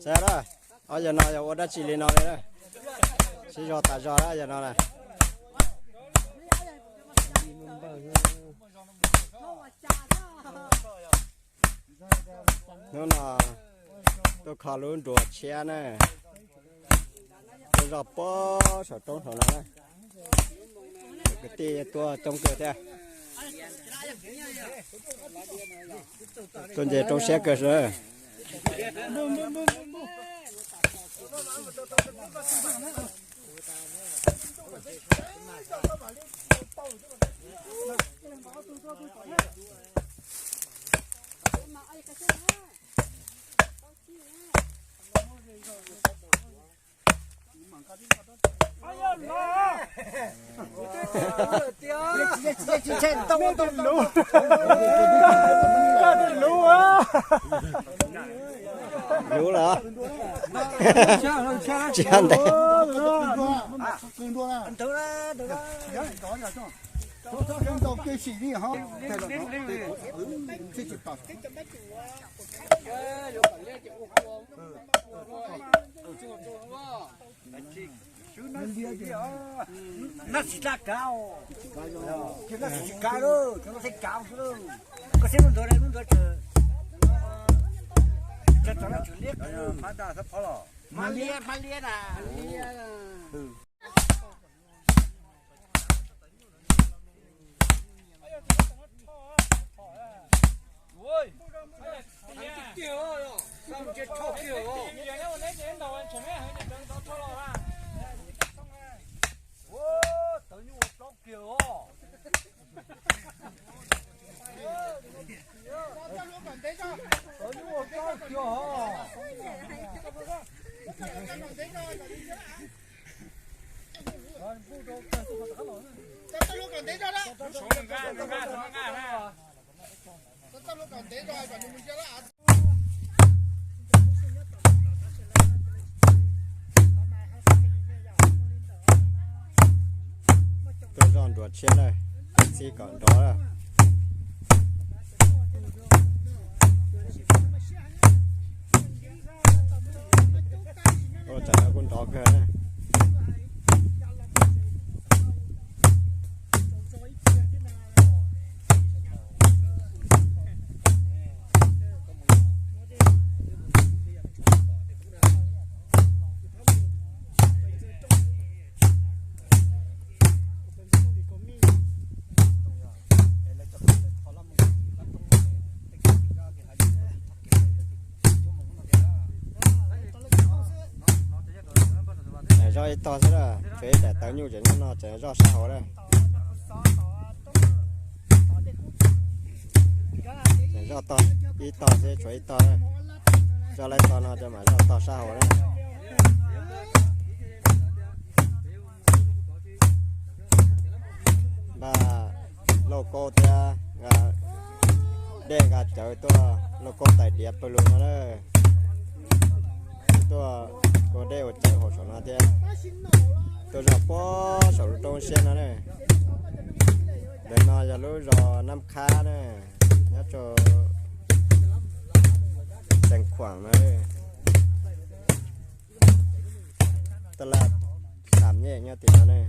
Saib na, ob yawg no yog ua dab tsi li no li na? Sib zog tas zog na yawg no na. Hnub no tuaj kho lub nruas tshiab na, tuaj zoj pob saum roob saum no na. Kwv tij tuaj coob kawg thiab. Tuaj nce roob siab kawg. Luv los tsis ntev. Nab tsis tau kav, nab tsis kav lawm, nab thiaj kav xwb lawm. Koj saib lub ntawd, lub ntawd tseem, tseem liab, hmab liab, hmab liab na. Tuaj zoj nruas tshiab na, txij kom nrov. Ua tsav no kuj nrov kawg na. Zoj ib tog xwb na, tshuav ib daim tawv nyuj ces hnub no tseem zoj sab hauv na. Tseem zoj tog ib tog xwb, tshuav ib tog. Zoj laib tog no ces mam zoj tog sab hauv na. Npaj lauj kaub thiab nqa dej nqa cawv tuaj, lauj kaub tais diav pawg lug no na. Tuaj ua dej ua cawv hauv saum no thiab. Tuaj zog pob saum lub roob siab no na. Ntawm no yog lub zos Nab Qhab na, nyob rau Xeev Khuam na. Taj laj Xam Nyej nyob tim no ne.